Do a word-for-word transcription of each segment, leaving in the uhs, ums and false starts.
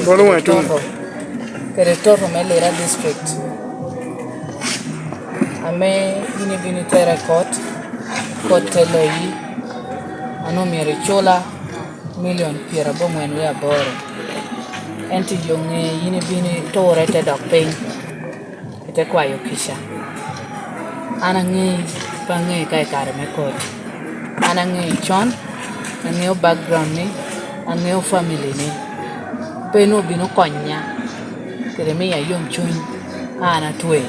Kono watu. Toto, kede toto me Lira District, ame yin ibino itere i kot, kot te loyi, an omyero icula milion pyerabongwen wie aboro. Ento i yo ŋe yin ibino iture te dok piny, ite kwayo kica. An aŋeyi, pe aŋeyi ka i kare me kot. An aŋeyi con, aŋeo background ni, aŋeo family ni. Pe nwoŋo bino konya, kede miya yom cuny, ka an atwe.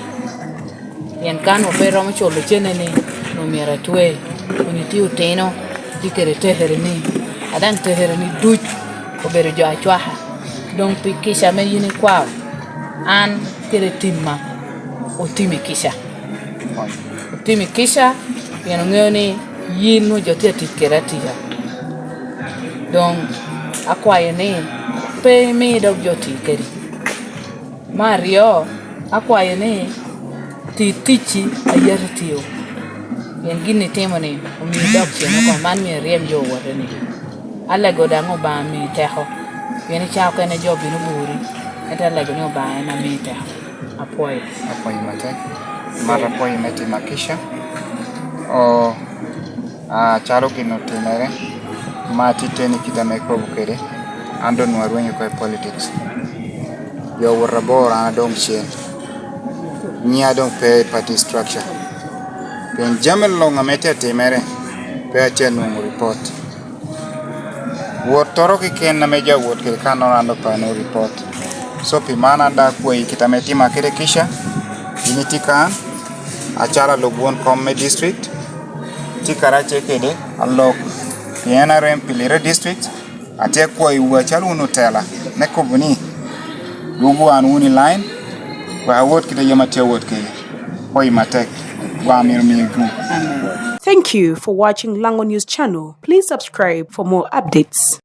Pien ka nwoŋo pe iromo culo cene ni, nwoŋo myero atwe, kun itye otino, itye kede tekere ni, a daŋ tekere ni duc obedo jo acwaka. Doŋ pi kica ame yin ikwao, an kede timma otimi kica. Otimi kica, pien oŋeo ni yin nwoŋo jo tye atic kede atica. Doŋ akwayo ni, pe imi dok jo ti kedi. Me aryo, akwayo ni ti ticci a yati tio, pien gin itimo ni omio idok cen oko, man myero iryem jo owote ni. Alego daŋ Obaŋa mi teko, pien i caa okene jo bino buri, ento alego ni Obaŋa en a mi teko. Apwoyo. Apwoyo matek. Mat apwoyo me tim akica. O, a, calo gin otimere, ma titeni kit ame ikobo kede, an doŋ nwoŋo arwenyo oko i politics. Jo wot abor an adoŋ cen. Nyiŋa doŋ pe i party structure. Pien jami luŋ ame tye atimere, pe atye anwoŋo report. Wottoro keken ame jo awot kede kannono an doŋ pe anwoŋo report. So pi man an daŋ akwayi kit ame itima kede kica, in itye kan, acalo alub won kom me district, tye karacce kede alok pi N R M pi Lira District, atye akwayiwu acalo wun otela me kobo ni, dwogwu an wunu i line, wek awot kit a yam atye awot kede. Pwoyo matek, Obaŋa myero omiwu. Amen. Thank you for watching Lango News Channel. Please subscribe for more updates.